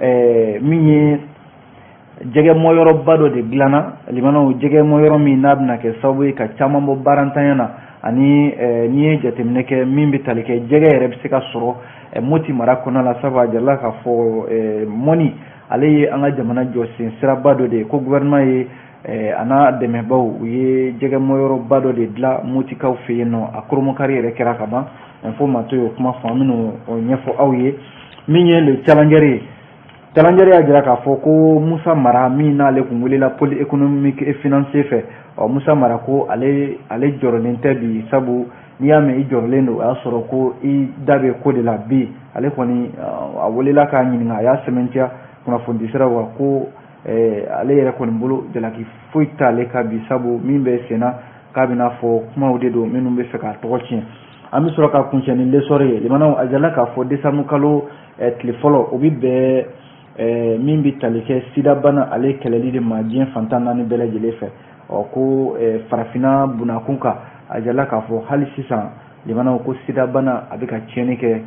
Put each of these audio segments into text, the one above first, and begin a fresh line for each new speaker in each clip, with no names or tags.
Min ye jɛgɛmɔyɔrɔba dɔ de dilanna, limanaw, jɛgɛmɔyɔrɔ min n'a bɛna kɛ sababu ye ka caman bɔ baarantanya na, ani n'i ye jateminɛ kɛ, min bɛ tali kɛ jɛgɛ yɛrɛ bɛ se ka sɔrɔ Moti mara kɔnɔna la, sabu a jirala k'a fɔ mɔni ale ye an ka jamana jɔ sen siraba dɔ de ye. Ko gouvernement ye a n'a dɛmɛbaw, u ye jɛgɛmɔyɔrɔba dɔ de dilan Motikaw fɛ yen nɔ. A koromokari yɛrɛ kɛra ka ban. Info Matin y'o kuma fɔ, an bɛna o ɲɛfɔ aw ye. Min ye Le Challenger ye, Challenger y'a jira k'a fɔ ko Musa Mara, min n'ale kun welela pôle économique et financier fɛ, ɔ Musa Mara ko ale jɔrɔlen tɛ bi, sabu n'i y'a mɛn i jɔrɔlen don, o y'a sɔrɔ ko i da bɛ ko de la. Bi ale kɔni, a welela k'a ɲininka, a y'a sɛmɛntiya kunnafonidi siraw kan ko ale yɛrɛ kɔni bolo, jalaki foyi t'ale kan bi, sabu min bɛ sen na, k'a bɛna fɔ kumaw de don minnu bɛ fɛ k'a tɔgɔ tiɲɛ. An bɛ sɔrɔ ka kuncɛ ni L'Essor ye. Limanaw, a jirala k'a fɔ décembre kalo tile fɔlɔ, o bɛ bɛn min bɛ tali kɛ sidabana ale kɛlɛli de ma diɲɛ fantan naani bɛɛ lajɛlen fɛ. Ɔ ko farafinna bunakun kan, a jirala k'a fɔ hali sisan, limanaw, ko sidabana a bɛ ka tiɲɛni kɛ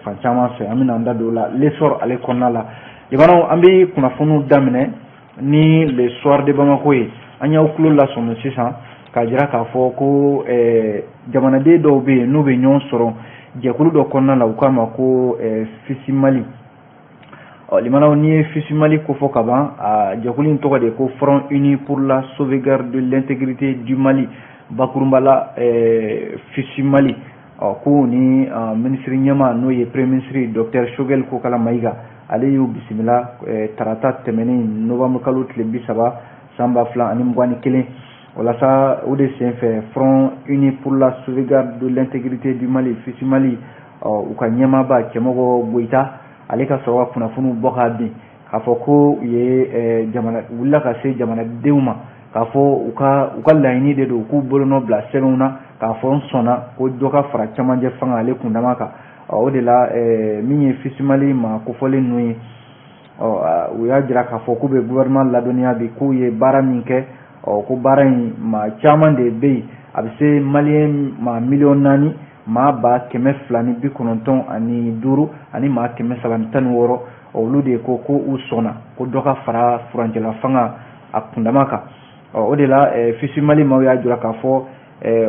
fan caman fɛ. An bɛna an da don o la L'Essor ale kɔnɔna la. Limanaw, an bɛ kunnafoniw daminɛ ni Le Soir de Bamako ye. An y'aw tulo lasɔmi sisan k'a jira k'a fɔ ko jamanaden dɔw bɛ yen n'u bɛ ɲɔgɔn sɔrɔ jɛkulu dɔ kɔnɔna la, u k'a ma ko Fisimali. Ɔ limanaw, n'i ye Fisimali kofɔ ka ban, a jɛkulu in tɔgɔ de ye ko Front uni pour la sauvegarde de l'intégrité du Mali, bakurunba la Fisimali. Ɔ ko ni minisiri ɲɛmaa, n'o ye premier ministre docteur Choguel Kokala Mayiga, ale y'u bisimila tarata tɛmɛnen, novembre kalo tile 30 san 2021. Walasa o de senfɛ, Front uni pour la sauvegarde de l'intégrité du Mali, Fisimali, ɔ u ka ɲɛmaaba Cɛmɔgɔ Goyita, ale ka sɔrɔ ka kunnafoniw bɔ k'a bin k'a fɔ ko u ye jamana wulila ka se jamanadenw ma, k'a fɔ u ka laɲini de don, u k'u bolonɔ bila sɛbɛnw na k'a fɔ n sɔnna ko dɔ ka fara camancɛ fanga ale kundama kan. O de la, min ye Fisimali ma kofɔlen ninnu ye, ɔ u y'a jira k'a fɔ k'u bɛ gouvernement ladɔnniya bi k'u ye baara min kɛ. Ɔ ko baara in, maa caman de bɛ yen, a bɛ se maliyɛn maa 4 miliyɔn maa 295 ani maa 316, olu de ko ko u sɔnna ko dɔ ka fara furancɛla fanga a kundama kan. Ɔ o de la, Fisimali maaw y'a jira k'a fɔ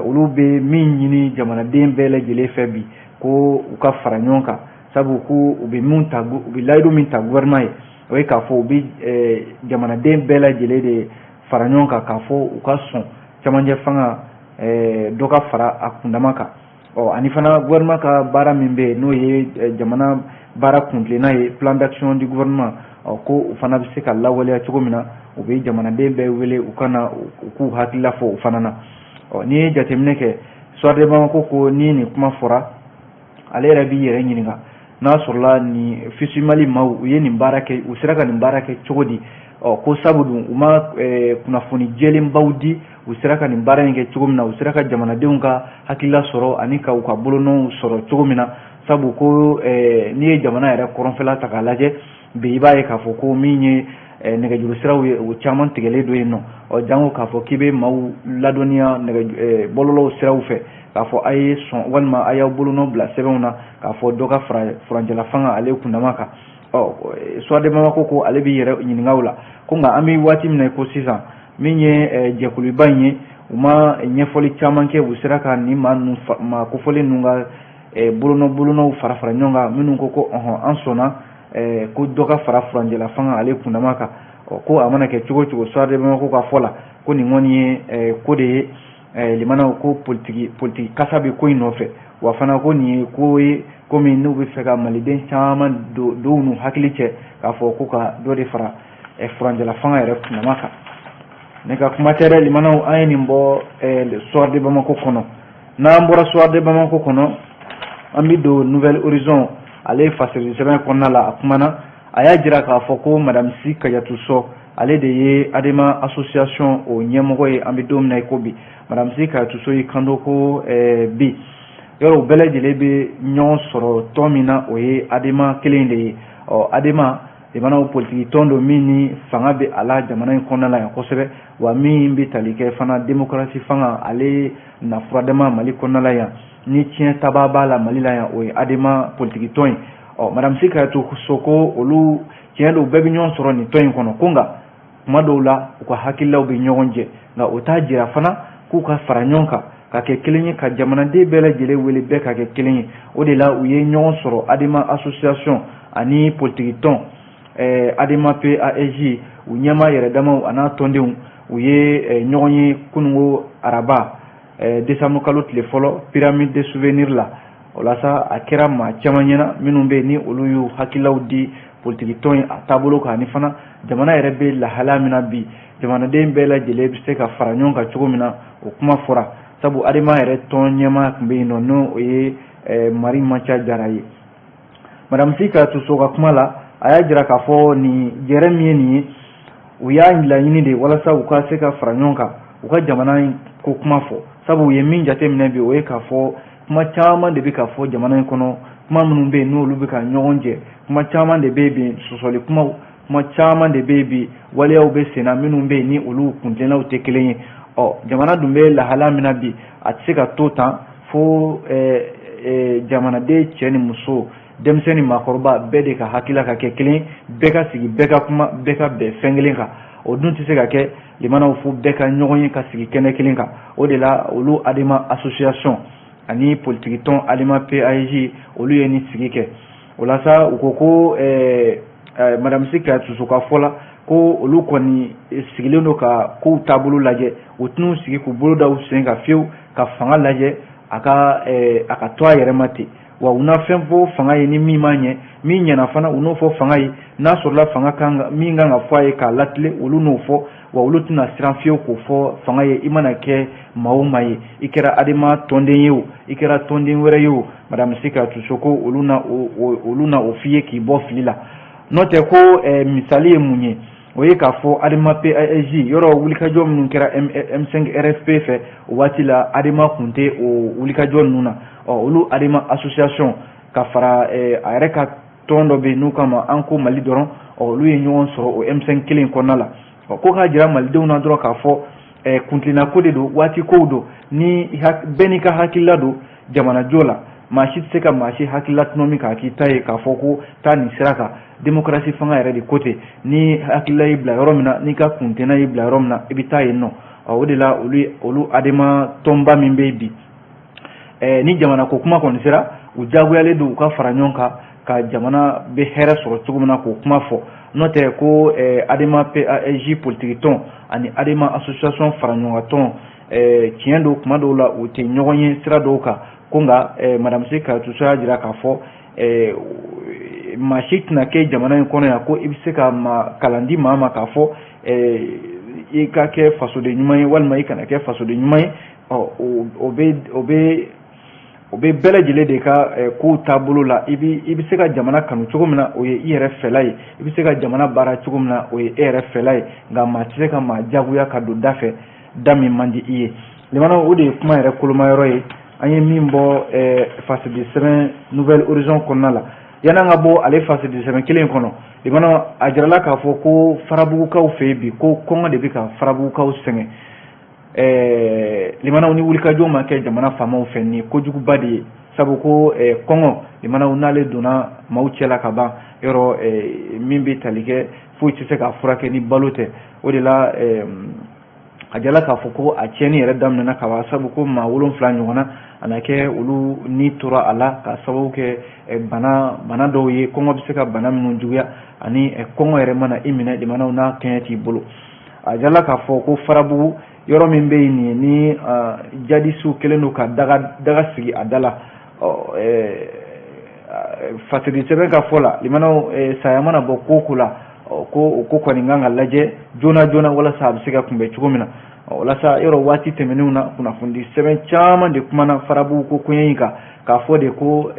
olu bɛ min ɲini jamanaden bɛɛ lajɛlen fɛ bi, ko u ka fara ɲɔgɔn kan, sabu ko u bɛ mun ta, u bɛ layidu min ta gouvernement ye, o ye k'a fɔ u bɛ jamanaden bɛɛ lajɛlen de fara ɲɔgɔn kan k'a fɔ u ka sɔn camancɛ fanga dɔ ka fara a kundama kan. Ɔ ani fana, gouvernement ka baara min bɛ yen, n'o ye jamana baara kuntilenna ye, plan d'action du gouvernement, ɔ ko o fana bɛ se ka lawaleya cogo min na, u bɛ jamanaden bɛɛ wele u ka na u k'u hakilila fɔ o fana na. Ɔ n'i ye jateminɛ kɛ, Soir de Bamako ko ni nin kuma fɔra, ale yɛrɛ b'i yɛrɛ ɲininka n'a sɔrɔla nin Fisimali maaw, u ye nin baara kɛ, u sera ka nin baara kɛ cogo di? Ɔ ko sabu dun u ma kunnafoni jɛlenbaw di, u sera ka nin baara in kɛ cogo min na, u sera ka jamanadenw ka hakilila sɔrɔ ani ka u ka bolonɔw sɔrɔ cogo min na. Sabu ko n'i ye jamana yɛrɛ kɔrɔnfɛla ta k'a lajɛ bi, i b'a ye k'a fɔ ko min ye nɛgɛjuru siraw ye, o caman tigɛlen don yen nɔ. Ɔ jango k'a fɔ k'i bɛ maaw ladɔnniya nɛgɛ bɔlɔlɔw siraw fɛ k'a fɔ a ye sɔn walima a y'aw bolonɔ bila sɛbɛnw na k'a fɔ dɔ ka fara furancɛla fanga ale kundama kan. Ɔ Soir de Bamako ko ale b'i yɛrɛ ɲininka o la, ko nka an bɛ waati min na ko sisan, min ye jɛkuluba in ye, u ma ɲɛfɔli caman kɛ, u sera ka nin maa ninnu, maa kofɔlen ninnu ka bolonɔ bolonɔw fara fara ɲɔgɔn kan, minnu ko ko ɔhɔn, an sɔnna ko dɔ ka fara furancɛla fanga ale kundama kan. Ɔ ko a mana kɛ cogo o cogo, Soir de Bamako ka fɔ la, ko nin kɔni ye ko de ye, limanaw, ko politiki politiki kasa bɛ ko in nɔfɛ. Wa fana ko nin ye ko ye komi n'u bɛ fɛ ka maliden caman don n'u hakili cɛ k'a fɔ ko ka dɔ de fara furancɛla fanga yɛrɛ kundama kan. Ne ka kuma tɛ dɛ, limanaw, an ye nin bɔ Le Soir de Bamako kɔnɔ. N'an bɔra Soir de Bamako kɔnɔ, an bɛ don Nouvel Horizon ale fasiri sɛbɛn kɔnɔna la. A kumana, a y'a jira k'a fɔ ko madame Sy Kadiatou Sow, ale de ye Adema association o ɲɛmɔgɔ ye an bɛ don min na i ko bi. Madame Sy Kadiatou Sow y'i kanto ko bi yɔrɔ u bɛɛ lajɛlen bɛ ɲɔgɔn sɔrɔ tɔn min na, o ye Adema kelen de ye. Ɔ Adema, limanaw, politiki tɔn don min ni fanga bɛ a la jamana in kɔnɔna la yan kosɛbɛ, wa min bɛ tali kɛ fana démocratie fanga ale nafuradama Mali kɔnɔna la yan, ni tiɲɛ taba b'a la Mali la yan, o ye Adema politiki tɔn ye. Ɔ, madame Sy Kadiatou Sow ko olu tiɲɛ don, bɛɛ bɛ ɲɔgɔn sɔrɔ nin tɔn in kɔnɔ, ko nka kuma dɔw la u ka hakililaw bɛ ɲɔgɔn jɛ, nka o t'a jira fana k'u ka fara ɲɔgɔn kan ka kɛ kelen ye, ka jamanaden bɛɛ lajɛlen wele, bɛɛ ka kɛ kelen ye. O de la u ye ɲɔgɔn sɔrɔ, ADEMA association ani politiki tɔn ADEMA PASJ, u ɲɛmaa yɛrɛ damaw a n'a tɔndenw, u ye ɲɔgɔn ye kununko araba, décembre kalo tile fɔlɔ, Pyramide de souvenir la. O la sa, a kɛra maa caman ɲɛna minnu bɛ yen ni olu y'u hakililaw di politiki tɔn in a taabolo kan, ani fana jamana yɛrɛ bɛ lahalaya min na bi, jamanaden bɛɛ lajɛlen bɛ se ka fara ɲɔgɔn kan cogo min na, o kuma fɔra, sabu ADEMA yɛrɛ tɔn ɲɛmaa tun bɛ yen nɔ, n'o ye Mari Manca Jara ye. Madame Sy Kadiatou Sow ka kuma la, a y'a jira k'a fɔ nin jɛrɛ min ye nin ye, u y'a laɲini de walasa u ka se ka fara ɲɔgɔn kan, u ka jamana in ko kuma fɔ, sabu u ye min jateminɛ bi, o ye k'a fɔ kuma caman de bɛ ka fɔ jamana in kɔnɔ, kuma minnu bɛ yen n'olu bɛ ka ɲɔgɔn jɛ, kuma caman de bɛ yen bi, sɔsɔli kumaw, kuma caman de bɛ yen bi, waleyaw bɛ senna minnu bɛ yen ni olu kuntilennaw tɛ kelen ye. Ɔ, jamana dun bɛ lahala min na bi, a tɛ se ka to tan fo jamanaden cɛ ni muso, denmisɛn ni maakɔrɔba, bɛɛ de ka hakilila ka kɛ kelen, bɛɛ ka sigi, bɛɛ ka kuma, bɛɛ ka bɛn fɛn kelen kan. O dun tɛ se ka kɛ, limanaw, fo bɛɛ ka ɲɔgɔn ye ka sigi kɛnɛ kelen kan. O de la olu ADEMA association ani politiki tɔn ADEMA PASJ, olu ye nin sigi kɛ. O la sa, u ko ko madame Sy Kadiatou Sow ka fɔ la, ko olu kɔni sigilen don ka kow taabolo lajɛ. U tɛn'u sigi k'u bolo da u sen kan fiyewu ka fanga lajɛ a ka to a yɛrɛ ma ten. Wa u na fɛn fɔ fanga ye ni min ma ɲɛ, min ɲɛna fana, u n'o fɔ fanga ye. N'a sɔrɔla fanga kan min kan ka fɔ a ye k'a latilen, olu n'o fɔ. Wa olu tɛna siran fiyewu k'o fɔ fanga ye. I mana kɛ maa o maa ye, i kɛra ADEMA tɔnden ye o, i kɛra tɔnden wɛrɛ ye o, madame Sy Kadiatou Sow ko olu na o f'i ye k'i bɔ fili la. N'o tɛ ko misali ye mun ye, o ye k'a fɔ ADEMA PASJ yɔrɔ wulikajɔ minnu kɛra M5 RFP fɛ o waati la, ADEMA tun tɛ o wulikajɔ ninnu na. Ɔ, olu ADEMA association ka fara a yɛrɛ ka tɔn dɔ bɛ yen n'u kama an ko Mali dɔrɔn, ɔ, olu ye ɲɔgɔn sɔrɔ o M5 kelen kɔnɔna la. Ɔ, ko k'a jira malidenw na dɔrɔn k'a fɔ kuntilenna ko de don, waati kow don, ni bɛɛ n'i ka hakilila don jamanajɔ la. Maa si tɛ se ka maa si hakilila tɔnɔmi k'a k'i ta ye, k'a fɔ ko taa nin sira kan. Démocratie fanga yɛrɛ de ko ten. Ni hakilila y'i bila yɔrɔ min na, n'i ka kuntenna y'i bila yɔrɔ min na, i bɛ taa yen nɔ. O de la olu ADEMA tɔnba min bɛ yen bi, ni jamana ko kuma kɔni sera, u diyagoyalen don u ka fara ɲɔgɔn kan ka jamana bɛ hɛrɛ sɔrɔ cogo min na, k'o kuma fɔ. N'o tɛ ko ADEMA PASJ politiki tɔn ani ADEMA association fara ɲɔgɔn kan tɔn, tiɲɛ don, kuma dɔw la u tɛ ɲɔgɔn ye sira dɔw kan, ko nka madame Sy Kadiatou Sow y'a jira k'a fɔ maa si tɛna kɛ jamana in kɔnɔ yan ko i bɛ se ka maa kalan di maa ma k'a fɔ i ka kɛ fasoden ɲuman ye walima i kana kɛ fasoden ɲuman ye. Ɔ, o bɛ bɛɛ lajɛlen de ka kow taabolo la. I bɛ se ka jamana kanu cogo min na, o ye i yɛrɛ fɛla ye. I bɛ se ka jamana baara cogo min na, o ye e yɛrɛ fɛla ye. Nka maa tɛ se ka maa jagoya ka don da fɛ, da min man di i ye. Limanaw, o de ye kuma yɛrɛ kolomayɔrɔ ye an ye min bɔ fasidi sɛbɛn Nouvel Horizon kɔnɔna la. Yan'an ka bɔ ale fasidi sɛbɛn kelen kɔnɔ, limanaw, a jirala k'a fɔ ko Farabugukaw fɛ yen bi, ko kɔngɔ de bɛ ka Farabugukaw sɛgɛn. Limanaw, ni wulikajɔ ma kɛ jamana faamaw fɛ, nin ye kojuguba de ye, sabu ko kɔngɔ, limanaw, n'ale donna maaw cɛla ka ban yɔrɔ min bɛ tali kɛ, foyi tɛ se k'a furakɛ ni balo tɛ. O de la a jala k'a fɔ ko a tiɲɛni yɛrɛ daminɛna ka ban, sabu ko maa 7 ɲɔgɔn na a na kɛ olu ni tora a la ka sababu kɛ bana dɔw ye, kɔngɔ bɛ se ka bana minnu juguya, ani kɔngɔ yɛrɛ mana i minɛ, limanaw, n'a kɛɲɛ t'i bolo. A jala k'a fɔ ko Farabugu yɔrɔ min bɛ yen nin ye, ni jadisiw kɛlen don ka daga sigi a da la, fasiri sɛbɛn ka fɔ la, limanaw, saya mana bɔ ko ko la, ko o ko kɔni kan ka lajɛ joona joona walasa a bɛ se ka kunbɛn cogo min na. Walasa yɔrɔ waati tɛmɛnenw na, kunnafoni sɛbɛn caman de kumana Farabugu ko koɲɛ in kan, k'a fɔ de ko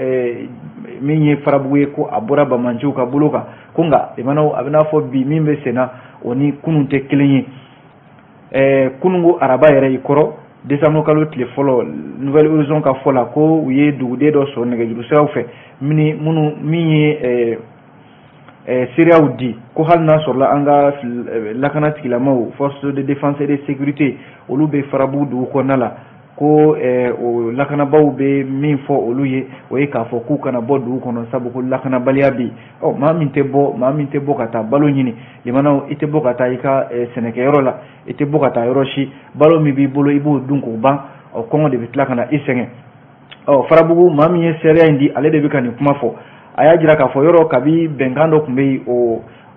min ye Farabugu ye, ko a bɔra bamanciw ka bolo kan, ko nka limanaw, a bɛ n'a fɔ bi min bɛ sen na, o ni kunun tɛ kelen ye. Kununko araba yɛrɛ i kɔrɔ, décembre kalo tile fɔlɔ, Nouvel Horizon ka fɔ la, ko u ye duguden dɔ sɔrɔ nɛgɛjuru siraw fɛ minnu min ye seereyaw di, ko hali n'a sɔrɔla an ka lakana tigilamaw, force de défense et de sécurité, olu bɛ Farabugu dugu kɔnɔna la. Ko o lakanabaaw bɛ min fɔ olu ye, o ye k'a fɔ k'u kana bɔ dugu kɔnɔ, sabu ko lakanabaliya bɛ yen. Ɔ, maa min tɛ bɔ, maa min tɛ bɔ ka taa balo ɲini, limanaw, i tɛ bɔ ka taa i ka sɛnɛkɛyɔrɔ la, i tɛ bɔ ka taa yɔrɔ si, balo min b'i bolo, i b'o dun k'o ban. Ɔ, kɔngɔ de bɛ tila ka na i sɛgɛn. Ɔ, Farabugu maa min ye seereya in di, ale de bɛ ka nin kuma fɔ. A y'a jira k'a fɔ yɔrɔ kabi bɛnkan dɔ tun bɛ yen,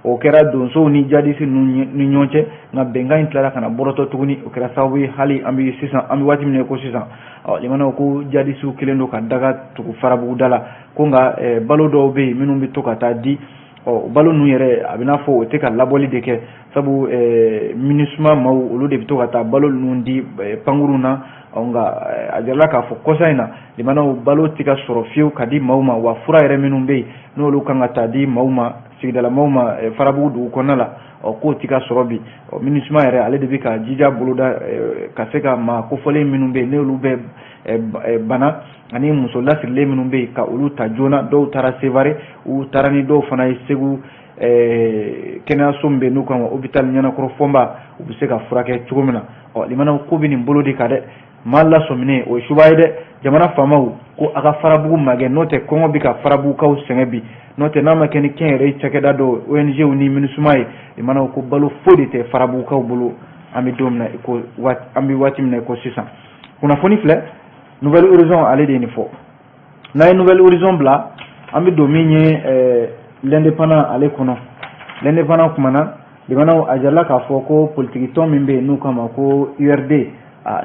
o kɛra donsow ni jadisi ninnu ni ɲɔgɔn cɛ, nka bɛnkan in tilara ka na bɔrɔtɔ tuguni. O kɛra sababu ye hali an bɛ sisan, an bɛ waati min na ko sisan, ɔ, limanaw, ko jadisiw kɛlen don ka daga tugu Farabugu da la. Ko nka balo dɔw bɛ yen minnu bɛ to ka taa di. Ɔ, balo ninnu yɛrɛ, a bɛ n'a fɔ o tɛ ka labɔli de kɛ, sabu MINUSMA maaw, olu de bɛ to ka taa balo ninnu di pankurun na. Nka a jirala k'a fɔ kɔsa in na, limanaw, balo tɛ ka sɔrɔ fiyewu ka di maaw ma. Wa fura yɛrɛ minnu bɛ yen, n'olu kan ka taa di maaw ma, sigidala maaw ma Farabugu dugu kɔnɔna la, ɔ, k'o tɛ ka sɔrɔ bi. Ɔ, MINUSMA yɛrɛ, ale de bɛ ka jija boloda ka se ka maa kofɔlen minnu bɛ yen, n'olu bɛ bana ani muso lasirilen minnu bɛ yen, ka olu ta joona. Dɔw taara Sevare, u taara ni dɔw fana ye Segu kɛnɛyaso min bɛ yen n'u k'a ma hôpital Ɲɛnakɔrɔ Fɔnba, u bɛ se ka furakɛ cogo min na. Ɔ, limanaw, ko bɛ nin bolo de kan dɛ. Maa lasɔminen, o ye suba ye dɛ. Jamana faamaw ko a ka Farabugu magɛn, n'o tɛ kɔngɔ bɛ ka Farabugukaw sɛgɛn bi. N'o tɛ, n'a ma kɛ ni kɛnyɛrɛye cakɛda dɔw, ONG ni MINUSMA ye, limanaw, ko balo foyi de tɛ Farabugukaw bolo an bɛ don min na i ko an bɛ waati min na i ko sisan. Kunnafoni filɛ, Nouvel Horizon, ale de ye nin fɔ. N'a ye Nouvel Horizon bila, an bɛ don min ye L'Indépendant ale kɔnɔ. L'Indépendant kumana, limanaw, a jirala k'a fɔ ko politiki tɔn min bɛ yen n'u k'a ma ko URD,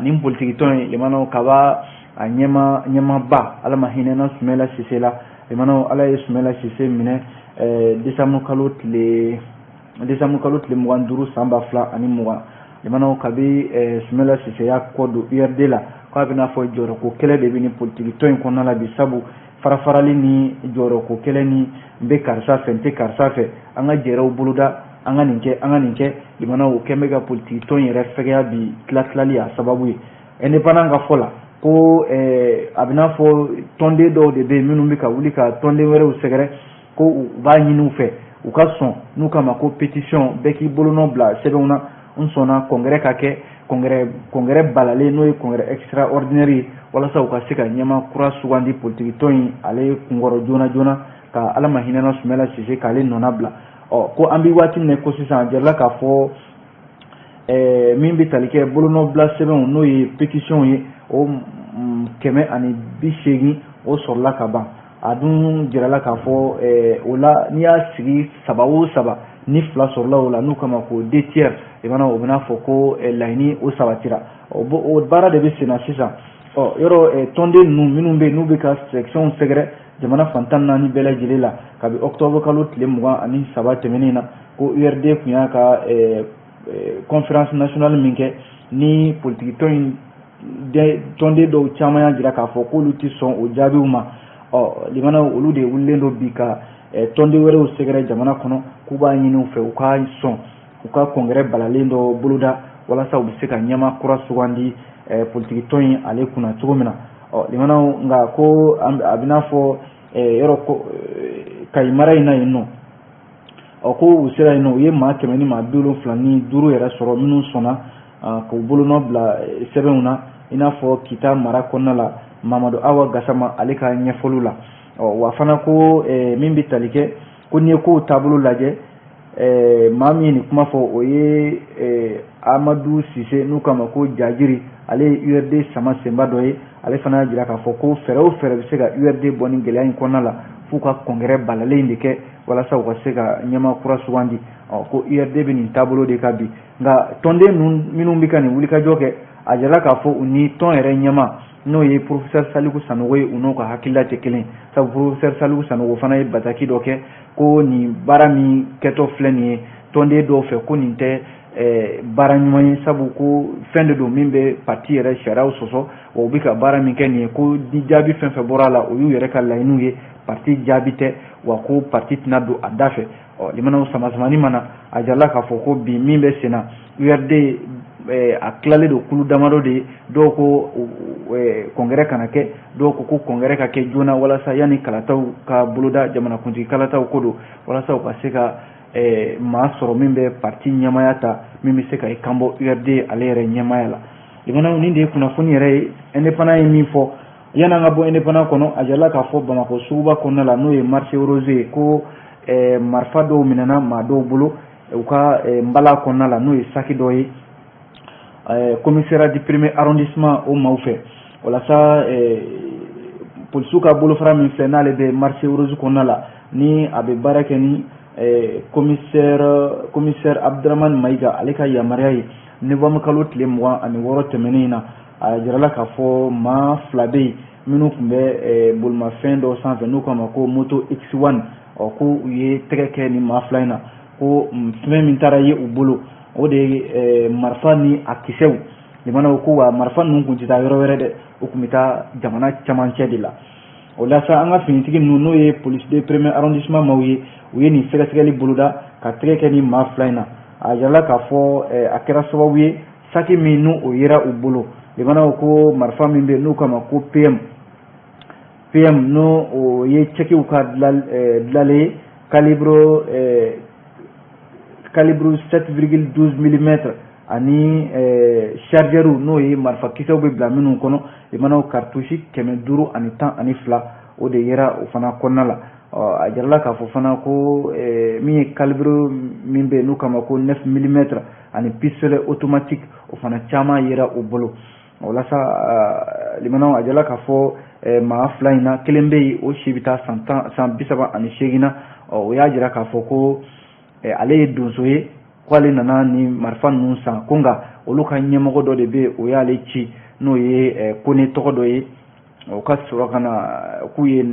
nin politiki tɔn in, limanaw, kaba a ɲɛma ɲɛmaba, Ala ma hinɛna Sumɛla Sise la. Limanaw, Ala ye Sumɛla Sise minɛ décembre kalo tile 25 san 2020. Limanaw, kabi Sumɛla Sise y'a kɔ don URD la, k'a bɛna fɔ jɔyɔrɔko kɛlɛ de bɛ nin politiki tɔn in kɔnɔna la bi, sabu farafarali ni jɔyɔrɔko kɛlɛ ni n bɛ karisa fɛ, n tɛ karisa fɛ, an ka jɛrɛw boloda, an ka nin kɛ, an ka nin kɛ. Limanaw, o kɛn bɛ ka politiki tɔn yɛrɛ fɛgɛya bi, tila tilali a sababu ye. Indépendant ka fɔ la ko a bɛ n'a fɔ tɔnden dɔw de bɛ yen minnu bɛ ka wuli ka tɔnden wɛrɛw sɛgɛrɛ, ko u b'a ɲini u fɛ u ka sɔn n'u kama ko pétition, bɛɛ k'i bolonɔ bila sɛbɛnw na, n sɔnna congrès ka kɛ, congrès balalen, n'o ye congrès extraordinaire ye, walasa u ka se ka ɲɛmaa kura sugandi politiki tɔn in ale kunkɔrɔ joona joona, ka Ala ma hinɛna Sumɛla Sise k'ale nɔna bila. Ɔ, ko an bɛ waati min na ko sisan, a jirala k'a fɔ min bɛ tali kɛ bolonɔbila sɛbɛnw, n'o ye pétition ye, o 180, o sɔrɔla ka ban. A dun jirala k'a fɔ o la, n'i y'a sigi saba o saba, ni fila sɔrɔla o la, n'u kama ko deux tiers, i mana o bɛna fɔ ko laɲini o sabatira. O baara de bɛ sen na sisan. Ɔ, yɔrɔ tɔnden ninnu minnu bɛ yen, n'u bɛ ka section sɛgɛrɛ jamana fan 14 bɛɛ lajɛlen la, kabi octobre kalo tile 23 tɛmɛnen na, ko URD tun y'a ka conférence nationale min kɛ, ni politiki tɔn in tɔnden dɔw caman y'a jira k'a fɔ k'olu tɛ sɔn o jaabiw ma. Ɔ, limanaw, olu de wulilen don bi ka tɔnden wɛrɛw sɛgɛrɛ jamana kɔnɔ, k'u b'a ɲini u fɛ u ka sɔn u ka congrès balalen dɔ boloda, walasa u bɛ se ka ɲɛmaa kura sugandi politiki tɔn in ale kunna cogo min na. Ɔ, limanaw, nka ko a bɛ n'a fɔ yɔrɔ ko Kayi mara in na yen nɔ, ɔ, ko u sera yen nɔ, u ye maa 175 yɛrɛ sɔrɔ minnu sɔnna k'u bolonɔ bila sɛbɛnw na, i n'a fɔ Kita mara kɔnɔna la, Mamadu Awa Gasama ale ka ɲɛfɔliw la. Ɔ, wa fana ko min bɛ tali kɛ ko n'i ye kow taabolo lajɛ, maa min ye nin kuma fɔ, o ye Amadu Sise, n'u k'a ma ko Jajiri, ale ye URD sama senba dɔ ye. Ale fana y'a jira k'a fɔ ko fɛɛrɛ o fɛɛrɛ bɛ se ka URD bɔ nin gɛlɛya in kɔnɔna la, f'u ka congrès balalen in de kɛ, walasa u ka se ka ɲɛmaa kura sugandi. Ɔ, ko URD bɛ nin taabolo de kan bi. Nka tɔnden minnu bɛ ka nin wulikajɔ kɛ, a jirala k'a fɔ u ni tɔn yɛrɛ ɲɛmaa, n'o ye professeur Saliku Sanogo ye, u n'o ka hakilila tɛ kelen, sabu professeur Saliku Sanogo fana ye bataki dɔ kɛ ko nin baara min kɛtɔ filɛ nin ye tɔnden dɔw fɛ, ko nin tɛ baara ɲuman ye, sabu ko fɛn de don min bɛ parti yɛrɛ sariyaw sɔsɔ. Wa u bɛ ka baara min kɛ nin ye, ko ni jaabi fɛn fɛn bɔra a la, o y'u yɛrɛ ka laɲiniw ye, parti jaabi tɛ, wa ko parti tɛna don a da fɛ. Ɔ, limanaw, sama-samani mana, a jirala k'a fɔ ko bi min bɛ sen na, URD a tilalen don kulu damadɔ de ye. Dɔw ko congrès kana kɛ, dɔw ko ko congrès ka kɛ joona, walasa yanni kalataw ka boloda, jamanakuntigi kalataw ko don, walasa u ka se ka maa sɔrɔ min bɛ parti ɲɛmaaya ta, min bɛ se ka i kanbɔ URD ale yɛrɛ ɲɛmaaya la. Limanaw, Limanaw, nin de ye kunnafoni yɛrɛ ye Indépendant ye min fɔ. Yanni an ka bɔ Indépendant kɔnɔ, a jirala k'a fɔ Bamakɔ suguba kɔnɔna la, n'o ye marché rose ye, ko marifa dɔw minɛna maa dɔw bolo u ka nbala kɔnɔna la, n'o ye saki dɔ ye, commissariat du premier arrondissement o maaw fɛ. Walasa polisiw ka bolofara min filɛ, n'ale bɛ marché rose kɔnɔna la, ni a bɛ baara kɛ ni commissaire Abdramane Mayiga ale ka yamaruya ye, novembre kalo tile 26 tɛmɛnen in na, a jirala k'a fɔ maa fila bɛ yen minnu tun bɛ bolimafɛn dɔ sanfɛ n'u k'a ma ko moto X1. Ɔ, ko u ye tɛgɛ kɛ nin maa fila in na, ko fɛn min taara ye u bolo, o de ye marifa ni a kisɛw. Limanaw, ko wa marifa ninnu tun tɛ taa yɔrɔ wɛrɛ dɛ, u tun bɛ taa jamana camancɛ de la. O la sa, an ka finitigi ninnu, n'o ye police de premier arrondissement maaw ye, u ye nin sɛgɛsɛgɛli boloda ka tɛgɛ kɛ ni maa fila in na. A jirala k'a fɔ a kɛra sababu ye, saki min n'o o yera u bolo, limanaw, ko marifa min bɛ yen n'u k'a ma ko PM PM, n'o o ye cɛkiw ka dilalen ye, calibre 7,12 mm, ani chargeur, n'o ye marifakisɛw bɛ bila minnu kɔnɔ, limanaw, cartouche 512, o de yera o fana kɔnɔna la. A jirala k'a fɔ fana ko min ye calibre min bɛ yen n'u k'a ma ko 9 mm ani pistolet automatique, o fana caman yera u bolo. O la sa, limanaw, a jirala k'a fɔ maa fila in na, kelen bɛ yen, o si bɛ taa san 10, san 38 na. O y'a jira k'a fɔ ko ale ye donso ye, ko ale nana ni marifa ninnu san, ko nka olu ka ɲɛmɔgɔ dɔ de bɛ yen, o y'ale ci, n'o ye Kone tɔgɔ dɔ ye. O ka sɔrɔ ka na k'u ye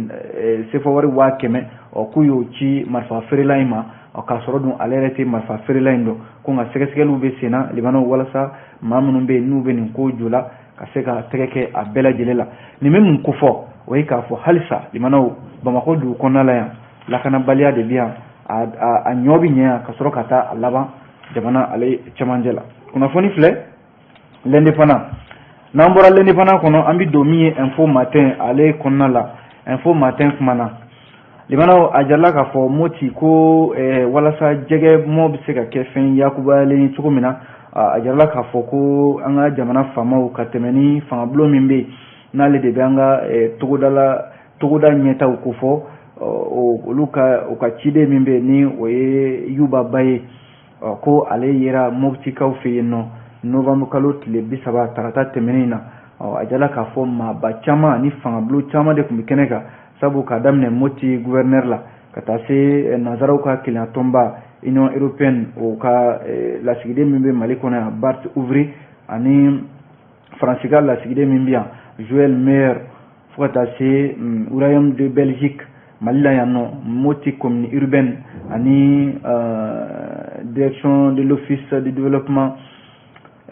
sefa wari 100 000, ɔ, k'u y'o ci marifa feerela in ma, ɔ, k'a sɔrɔ dun ale yɛrɛ tɛ marifa feerela in dɔn. Ko nka sɛgɛsɛgɛliw bɛ sen na, limanaw, walasa maa minnu bɛ yen n'u bɛ nin ko jo la, ka se ka tɛgɛ kɛ a bɛɛ lajɛlen la. Nin bɛ mun kofɔ? O ye k'a fɔ halisa, limanaw, Bamakɔ dugu kɔnɔna la yan, lakanabaliya de bɛ yan. A ɲɔ bɛ ɲɛ yan ka sɔrɔ ka taa a laban jamana ale cɛmancɛ la. Kunnafoni filɛ L'Indépendant. N'an bɔra L'Indépendant kɔnɔ, an bɛ don min ye Info Matin ale kɔnɔna la. Info Matin kumana, limanaw, a jirala k'a fɔ Moti ko walasa jɛgɛ mɔ bɛ se ka kɛ fɛn yakubayalen ye cogo min na, a jirala k'a fɔ ko an ka jamana faamaw, ka tɛmɛ ni fangabulon min bɛ yen, n'ale de bɛ an ka togodala togoda ɲɛtaw kofɔ, olu ka u ka ciden min bɛ yen, ni o ye Yuba Ba ye, ko ale yera Moptikaw fɛ yen nɔ novembre kalo tile 30, tarata tɛmɛnen na. A jirala k'a fɔ maaba caman ani fangabulon caman de tun bɛ kɛnɛ kan, sabu k'a daminɛ Moti gouverneur la ka taa se nanzaraw ka kelenya tɔnba Union européenne, o ka lasigiden min bɛ Mali kɔnɔ yan, Bart Ouvry, ani Faransi ka lasigiden min bɛ yan, Joël Meyer, fo ka taa se Royaume de Belgique Mali la yan nɔ, Moti commune urbaine, ani direction de l'office de développement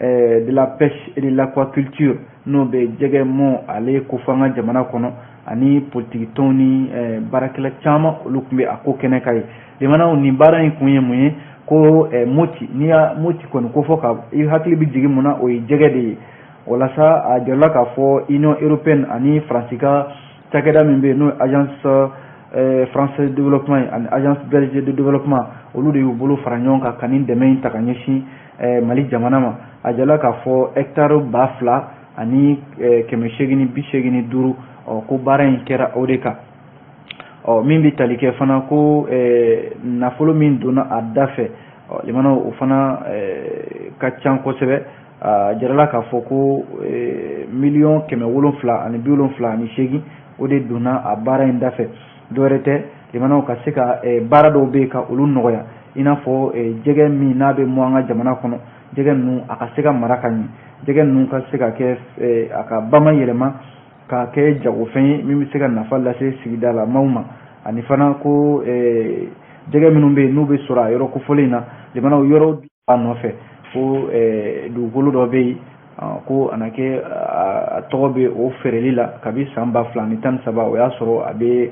de la pêche et de l'aquaculture, n'o bɛ jɛgɛ mɔ ale kofɔ an ka jamana kɔnɔ, ani politiki tɔnw ni baarakɛla caman, olu tun bɛ a ko kɛnɛ kan ye. Limanaw, nin baara in kun ye mun ye? Ko Moti, n'i y'a Moti kɔni ko fɔ, ka i hakili bɛ jigin mun na? O ye jɛgɛ de ye. Walasa a jirala k'a fɔ Union européenne ani Faransi ka cakɛda min bɛ yen, n'o ye Agence française de développement ye, ani Agence belge de développement, olu de y'u bolo fara ɲɔgɔn kan ka nin dɛmɛ in ta ka ɲɛsin Mali jamana ma. A jirala k'a fɔ hectare 2885, ɔ, ko baara in kɛra o de kan. Ɔ, min bɛ tali kɛ fana ko nafolo min donna a da fɛ, ɔ, limanaw, o fana ka ca kosɛbɛ. A jirala k'a fɔ ko 778,000, o de donna a baara in da fɛ. Dɔwɛrɛ tɛ, limanaw, ka se ka baara dɔw bɛ yen ka olu nɔgɔya, i n'a fɔ jɛgɛ min n'a bɛ mɔ an ka jamana kɔnɔ, jɛgɛ ninnu a ka se ka mara ka ɲɛ, jɛgɛ ninnu ka se ka kɛ a ka bama yɛlɛma ka kɛ jagofɛn ye min bɛ se ka nafa lase sigida la maaw ma, ani fana ko jɛgɛ minnu bɛ yen n'u bɛ sɔrɔ a yɔrɔ kofɔlen in na, limanaw, yɔrɔ a nɔfɛ ko dugukolo dɔ bɛ yen ko a na kɛ a tɔgɔ bɛ o feereli la kabi san 2013, o y'a sɔrɔ a bɛ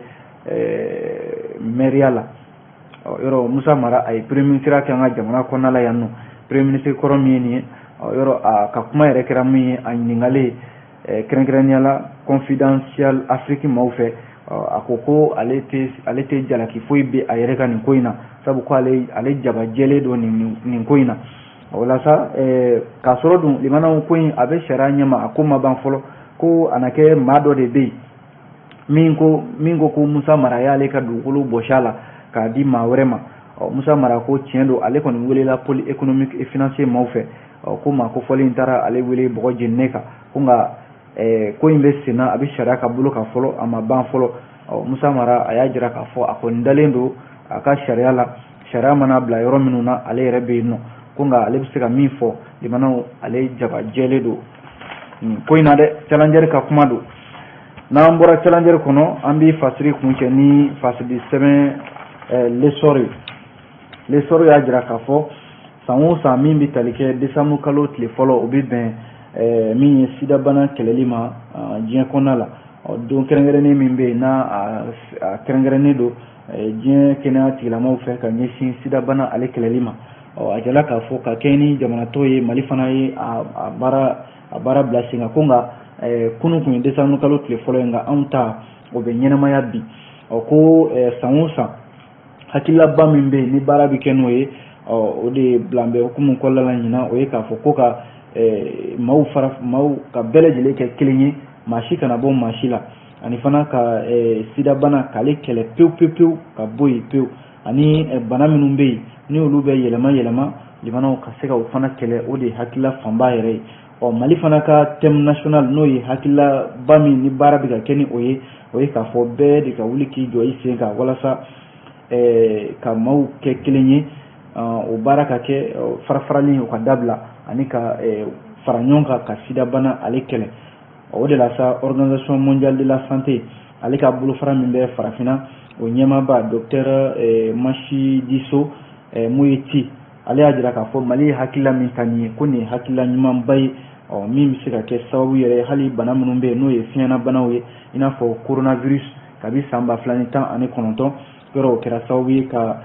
mɛriya la. Yɔrɔ Musa Mara, a ye premier ministre kɛ an ka jamana kɔnɔna la yan nɔ, premier ministre kɔrɔ min ye nin ye, yɔrɔ a ka kuma yɛrɛ kɛra min ye, a ɲininkalen kɛrɛnkɛrɛnnenya la Confidential Afrique maaw fɛ, a ko ko ale tɛ jalaki foyi bɛ a yɛrɛ ka nin ko in na, sabu ko ale jabajɛlen don nin ko in na. O la sa, k'a sɔrɔ dun limanaw ko in a bɛ sariya ɲɛma, a ko ma ban fɔlɔ. Ko a na kɛ maa dɔ de bɛ yen min ko ko Musa Mara y'ale ka dugukolo bɔsi a la k'a di maa wɛrɛ ma. Ɔ, Musa Mara ko tiɲɛ don, ale kɔni welela pôle économique et financier maaw fɛ. Ɔ, ko maa kofɔlen in taara ale wele bɔgɔ jeninen kan, ko nka ko in bɛ sen na, a bɛ sariya ka bolo kan fɔlɔ, a ma ban fɔlɔ. Ɔ, Musa Mara a y'a jira k'a fɔ a kɔni dalen don a ka sariya la, sariya mana bila yɔrɔ minnu na, ale yɛrɛ bɛ yen nɔ. Ko nka ale bɛ se ka min fɔ limanaw, ale jaba jɛlen don nin ko in na dɛ. Challenger ka kuma don. N'an bɔra Challenger kɔnɔ, an bɛ fasiri kuncɛ ni fasiri sɛbɛn L'Essor ye. L'Essor y'a jira k'a fɔ san o san min bɛ tali kɛ décembre kalo tile fɔlɔ, o bɛ bɛn min ye sidabana kɛlɛli ma diɲɛ kɔnɔna la. Don kɛrɛnkɛrɛnnen min bɛ yen n'a a kɛrɛnkɛrɛnnen don diɲɛ kɛnɛya tigilamɔgɔw fɛ ka ɲɛsin sidabana ale kɛlɛli ma. Ɔ, a jala k'a fɔ ka kɛɲɛ ni jamana tɔw ye, Mali fana ye a baara bila sen kan. Ko nka kunun tun ye décembre kalo tile fɔlɔ ye, nka anw ta o bɛ ɲɛnamaya bi. Ɔ, ko san o san hakililaba min bɛ yen ni baara bɛ kɛ n'o ye, ɔ, o de bilan bɛ hukumu kɔnɔna la ɲinan, o ye k'a fɔ ko ka maaw fara maaw ka bɛɛ lajɛlen kɛ kelen ye, maa si kana bɔ maa si la, ani fana ka sidabana k'ale kɛlɛ pewu pewu pewu ka bɔ yen pewu, ani bana minnu bɛ yen ni olu bɛ yɛlɛma yɛlɛma, limanaw ka se ka o fana kɛlɛ. O de ye hakilila fanba yɛrɛ ye. Ɔ, Mali fana ka thème national, n'o ye hakililaba min ni baara bɛ ka kɛ ni o ye, o ye k'a fɔ bɛɛ de ka wuli k'i jɔ i sen kan walasa ka maaw kɛ kelen ye, o baara ka kɛ, fara-farali o ka dabila, ani ka fara ɲɔgɔn kan ka sidabana ale kɛlɛ. O de la sa, Organisation mondiale de la santé ale ka bolofara min bɛ farafinna, o ɲɛmaaba docteur Matshidiso Moeti, ale y'a jira k'a fɔ Mali ye hakilila min ta nin ye, ko nin ye hakilila ɲumanba ye, ɔ, min bɛ se ka kɛ sababu yɛrɛ hali bana minnu bɛ yen n'o ye fiɲɛnabanaw ye, i n'a fɔ coronavirus, kabi san 2019 yɔrɔ, o kɛra sababu ye ka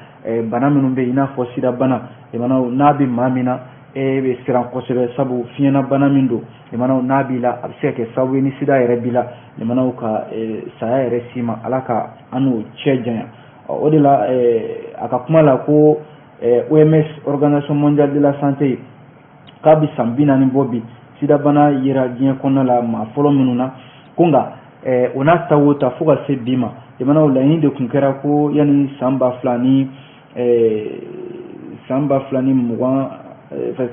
bana minnu bɛ yen i n'a fɔ sidabana, limanaw, n'a bɛ maa min na, e bɛ siran kosɛbɛ, sabu fiɲɛnabana min don, limanaw, n'a b'i la, a bɛ se ka kɛ sababu ye ni sida yɛrɛ b'i la, limanaw, ka saya yɛrɛ s'i ma. Ala ka an n'o cɛ janya. O de la a ka kuma la ko OMS, Organisation mondiale de la santé, k'a bɛ san 40 bɔ bi, sidabana yera diɲɛ kɔnɔna la maa fɔlɔ minnu na. Ko nka o n'a ta o ta, fo ka se bi ma, limanaw, laɲini de tun kɛra ko yanni san ba fila ni san ba fila ni mugan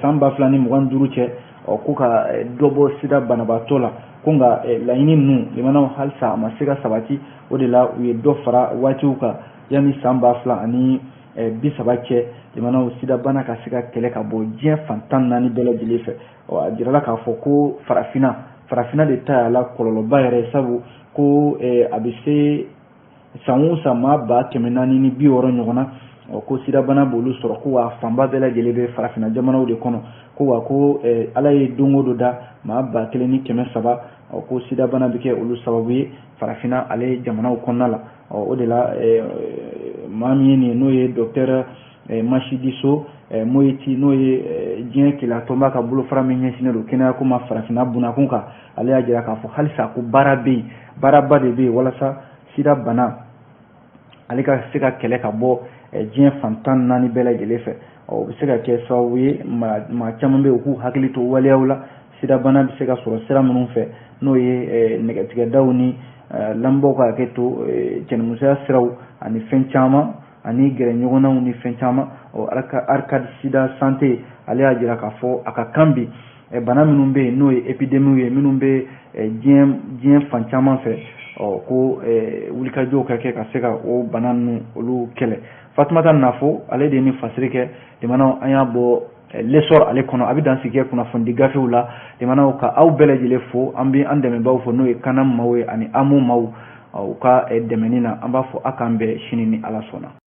san 2025 cɛ, ɔ, ko ka dɔ bɔ sida banabaatɔ la. Ko nka laɲini ninnu, limanaw, halisa a ma se ka sabati. O de la u ye dɔ fara waatiw kan, yanni san 2030 cɛ, limanaw, sidabana ka se ka kɛlɛ ka bɔ diɲɛ fan 14 bɛɛ lajɛlen fɛ. Ɔ, a jirala k'a fɔ ko farafinna de ta y'a la kɔlɔlɔba yɛrɛ, sabu ko a bɛ se san o san maa 460,000 ɲɔgɔn na, ɔ, ko sidabana b'olu sɔrɔ, ko wa fanba bɛɛ lajɛlen bɛ farafinna jamanaw de kɔnɔ. Ko wa ko Ala ye don o don da maa 1300, ɔ, ko sidabana bɛ kɛ olu sababu ye farafinna ale jamanaw kɔnɔna la. Ɔ, o de la maa min ye nin ye, n'o ye docteur Matshidiso Moeti, n'o ye diɲɛ keleya ka bolofara min ɲɛsinnen don kɛnɛyako ma farafinna bunakun kan, ale y'a jira k'a fɔ halisa ko baara bɛ yen, baaraba de bɛ yen walasa sida bana ale ka se ka kɛlɛ ka bɔ diɲɛ fan 14 bɛɛ lajɛlen fɛ. O bɛ se ka kɛ sababu ye maa caman bɛ yen, u k'u hakili to waleyaw la, sidabana bɛ se ka sɔrɔ sira minnu fɛ, n'o ye nɛgɛtigɛdaw ni lamɛnbaaw ka hakɛ to, cɛnimusoya siraw ani fɛn caman, ani gɛrɛ ɲɔgɔnnaw ni fɛn caman. Ɔ, Arcade Sida Santé ale y'a jira k'a fɔ a ka kan bi, bana minnu bɛ yen n'o ye épidémie ye, minnu bɛ diɲɛ fan caman fɛ, ɔ, ko wulikajɔw ka kɛ ka se ka o bana ninnu olu kɛlɛ. Fatumata Nafo ale de ye ni fasiri kɛ. Limanaw, an y'a bɔ L'Essor ale kɔnɔ, a bɛ dansigi kɛ kunnafonidi gafew la. Limanaw, ka aw bɛɛ lajɛlen fo, an bɛ an dɛmɛbaaw fo, n'o ye Kana maaw ye ani AMO maaw, u ka dɛmɛni na. An b'a fɔ a k'an bɛn sini ni Ala sɔnna.